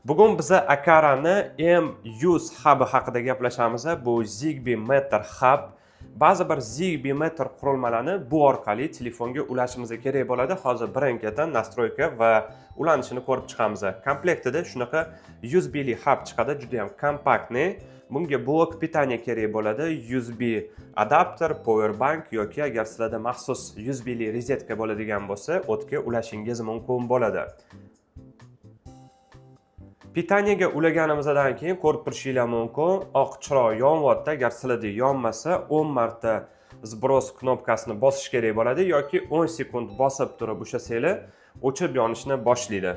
Bugun biza Aqarani M100 hubi haqida gaplashamiz. Bu Zigbee Matter Hub. Ba'zi bir Zigbee Matter qurilmalarni bu orqali telefonga ulashimiz kerak bo'ladi. Hozir birin-ketin настройка va ulanishini ko'rib chiqamiz. Komplektida shunaqa USB li hub chiqadi, juda ham компактный. Bunga блок питания kerak bo'ladi, USB adapter, power bank yoki agar sizlarda maxsus USB li rozetka bo'ladigan bo'lsa, o'tga ulashingiz mumkin bo'ladi. Питание ga ulaganimizdan keyin ko'rib turishinglar mumkin, oq chiroq yonyapti. Agar sizlarda yonmasa, 10 marta сброс knopkasini bosish kerak bo'ladi yoki 10 sekund bosib turib ushlasanglar, o'chib yonishni boshlaydi.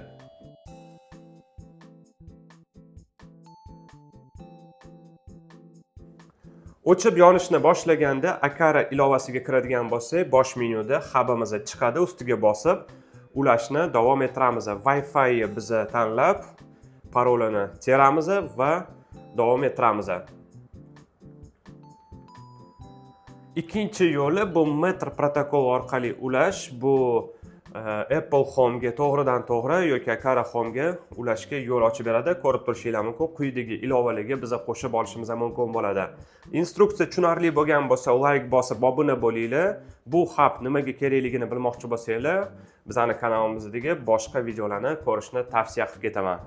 O'chib yonishni boshlaganda Aqara ilovasiga kiradigan bo'lsak, bosh menyuda hubimiz chiqadi, ustiga bosib ulashni davom ettiramiz. Wi-Fi biza tanlab, parolini teramiz va davom ettiramiz. Ikkinchi yo'li bu Matter protokol orqali ulash. Bu Apple Home'ga to'g'ridan to'g'ri yoki Aqara Home'ga ulashga yo'l ochib beradi. Ko'rib turishinglar mumkin, quyidagi ilovalarga biza qo'shib olishimiz ham mumkin bo'ladi. Instruksiya tushunarli bo'lgan bo'lsa, layk bosib obuna bo'linglar. Bu hub nimaga kerakligini bilmoqchi bo'lsanglar, bizani kanalimizdagi boshqa videolarni ko'rishni tavsiya qilib ketaman.